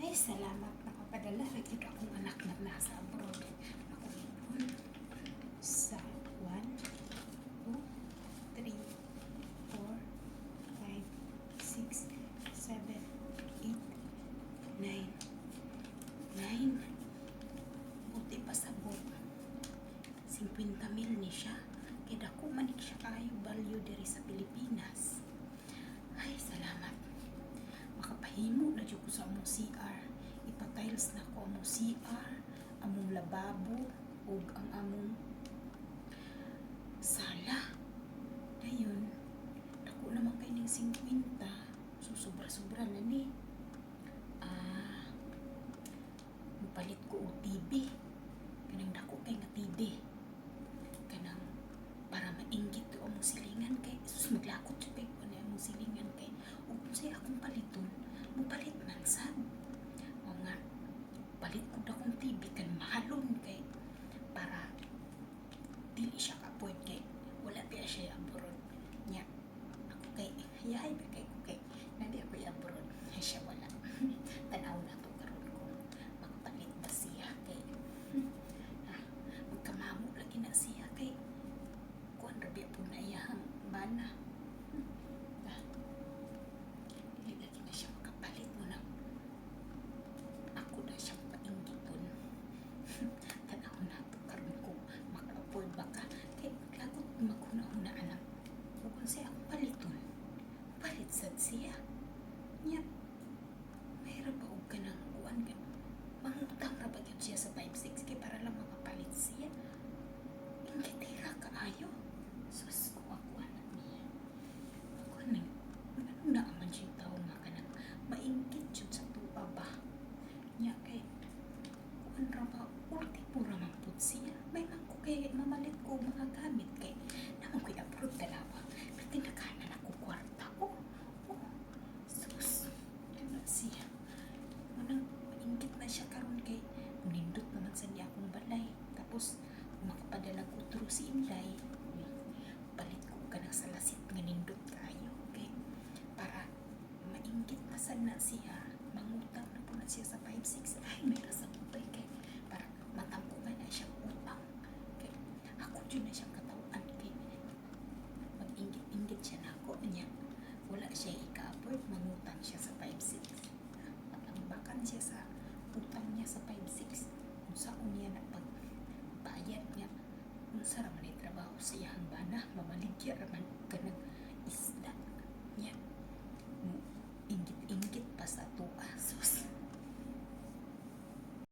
Ay, salamat. Nakapadala ra gyud akong anak na nasa abroad. Ako ipon sa 1, 2, 3, 4, 5, 6, 7, 8, 9, 9. Buti pa sa bot. 50 mil ni siya. Kay dako man ni siya kaayo value diri sa Pilipinas. Ay, salamat. Makapahimo na jud ko sa among CR. Ipa-tiles na ko among CR, among lababo, ug ang among sala. Dayon, dako naman kay ning 50. So, sobra-sobra na ni. Ah, mupalit ko og TV. Kanang dako kay nga TV. Kanang para mainggit to among silingan kay sus, maglakot jud kay ko ni among silingan kay ug unsay akong paliton, mupalit man sad. O nga palit ko dakong TV kan mahalon kay para dili siya ka-afford kay wala pa siya abroad nya. Ako kay yahay ba kay ko kay nabi ako abroad, siya wala. Tanaw na to karon kung makapalit ba siya kay ah, magkamamo lagi na siya kay kuan ra biya po na iyahang bana. Ah, dili lagi na siya makapalit mo na ako na siyang painggiton. Tanaw na to karon kung maka-afford ba ka kay maglagot, maghuna-huna anak ug unsay akong paliton, palit sad siya nya. Mahirap ba og kanang kuan ka, mangutang ra ba gyud siya sa 5-6 kay para lang makapalit siya. Inggitera kaayo. Sus ko, ako anak niya ako nang ano na man siya tao nga kanang mainggit jud sa tuwa ba nya kay kuan ra ba, ultimo ra man pud siya. May man ko kay mamalit ko og mga gamit kay naman ko'y abroad, tanawa, pero tinakanan ako kwarta. Oh, sus, ano siya. Munang mainggit na siya karon kay nindot naman sa niya akong balay. Tapos makapadala ko through si Inday, palit ko kanang salasit nga nindot kayo kay para mainggit na sad na siya, mangutang na po na siya sa 5-6. Ay, may rasa po kay para matampungan na siya utang kay ako jud na siyang katawhan kay mag-inggit-inggit siya na ako niya. Wala siya ika-afford, mangutang siya sa 5-6, matambakan siya sa utang niya sa 5-6. Unsaon niya na pagbayad niya? Unsa ra man ay trabaho sa iyang bana? Mamaligya ra man kanang